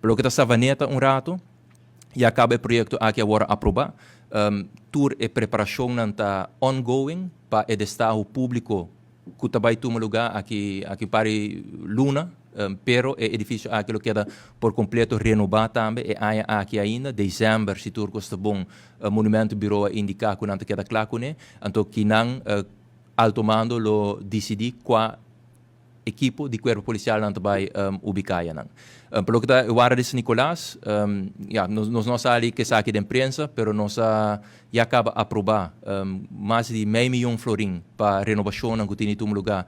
Pa loke ta Savaneta un rato, ya caba e proyecto aki a wordo aproba. Tur e preparacionnan ta ongoing pa e destaho publico cu ta bay tuma lugar aki par di luna, pero e edificio aki lo keda por completo renoba tambe e aña aki ainda, december, si tur cos ta bon, Monumentenbureau a indica cu nan ta keda cla cune. Anto kinan alto mando lo dicidi cua ekipo di cuerpo policial nan ta bay ubica nan. Pa loke ta warda di San Nicolas, ja, nos no sali cu esaki den prensa, pero nos a ya caba aproba mas di mei miyon florin pa renobacion cu tin di tuma lugar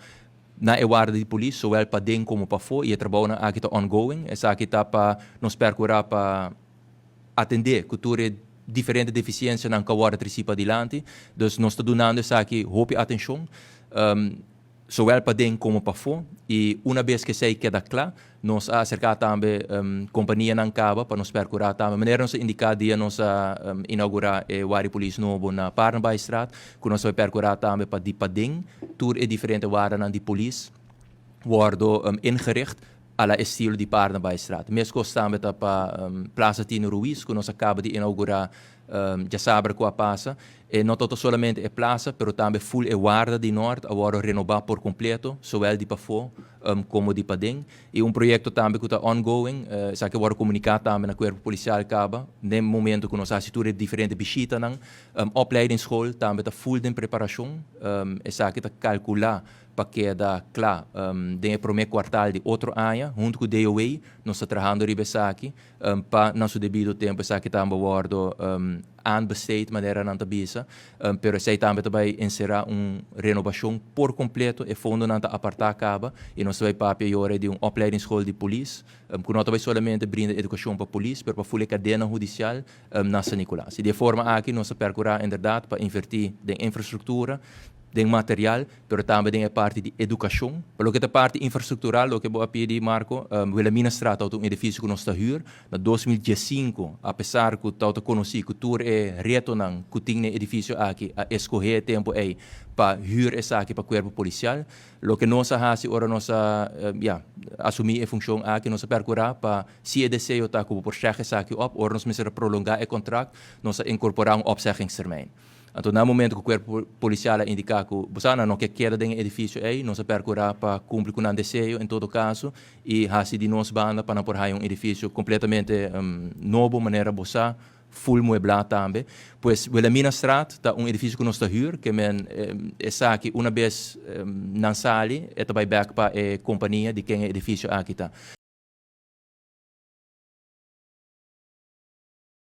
na e warda di polis, zowel paden como pafo, y e trabounan aki ta ongoing. Esaki ta pa nos percura pa atende cu tur e diferente deficiencianan cu a wordo treci padilanti. Dus nos ta dunando esaki hopi atencion, zowel paden como pafo, y una bes cu esey keda cla, nos a acerca tambe companianan caba pa nos percura tambe. Manera nos a indica dia nos a inaugura e warda di polis nobo na Paardenbaaistraat, cu nos a percura tambe pa di paden tur e diferente wardanan di polis wordo ingericht a la estilo di Paardenbaaistraat. Mescos tambe ta pa Plaza Tino Ruiz, cu nos a caba di inaugura diasabra cu a pasa. E no ta solamente e plaza, pero tambe full e warda di Noord a wordo renoba por completo, zowel di pafo como di paden. Y un proyecto tambe cu ta ongoing, esaki a wordo comunica tambe na cuerpo policial caba, den momento cu nos a haci tur e diferente bishitanan, opleidingsschool tambe ta full den preparacion. Esaki ta calcula pa keda cla den e prome kwartaal di otro aña. Hunto cu DOA, nos ta trahando riba esaki, pa na su debido tempo esaki tambe wordo aanbesteed, manera nan ta bisa, pero esey tambe ta bay encera un renobacion por completo. E fondonan ta aparta caba y nos ta bay papia yora di un opleidingsschool di polis, cu no ta bay solamente brinda educacion pa polis, pero pa full e cadena hudicial na San Nicolas. Y di e forma aki nos ta percura inderdaad pa inverti den infrastructura, den material, pero tambe den e parti di educacion. Pa loke ta parti infrastructural, loke bo a pidi, Marco, Wilhelminastraat ta un edificio cu nos ta huur. Na 2015, apesar cu ta conoci cu tur e retonan cu tin e edificio aki, a escoge e tempo ey pa huur esaki pa cuerpo policial. Loke nos a haci ora nos a ja, asumi e funcion aki, nos a percura pa si e deseo ta cu por zeg esaki op, ora nos mester prolonga e contract, nos a incorpora un opzeggingstermijn. Anto, na momento cu e cuerpo policial a indica cu bo no kier keda den e edificio ey, nos a percura pa cumpli cu nan deseo en todo caso y haci di nos banda pa nan por haya un edificio completamente nobo, manera bo sa, full muebla tambe. Pues Wilhelminastraat ta un edificio cu nos ta huur, kiermen esaki una bes nan sali, e ta bay back pa e compania di ken e edificio aki ta.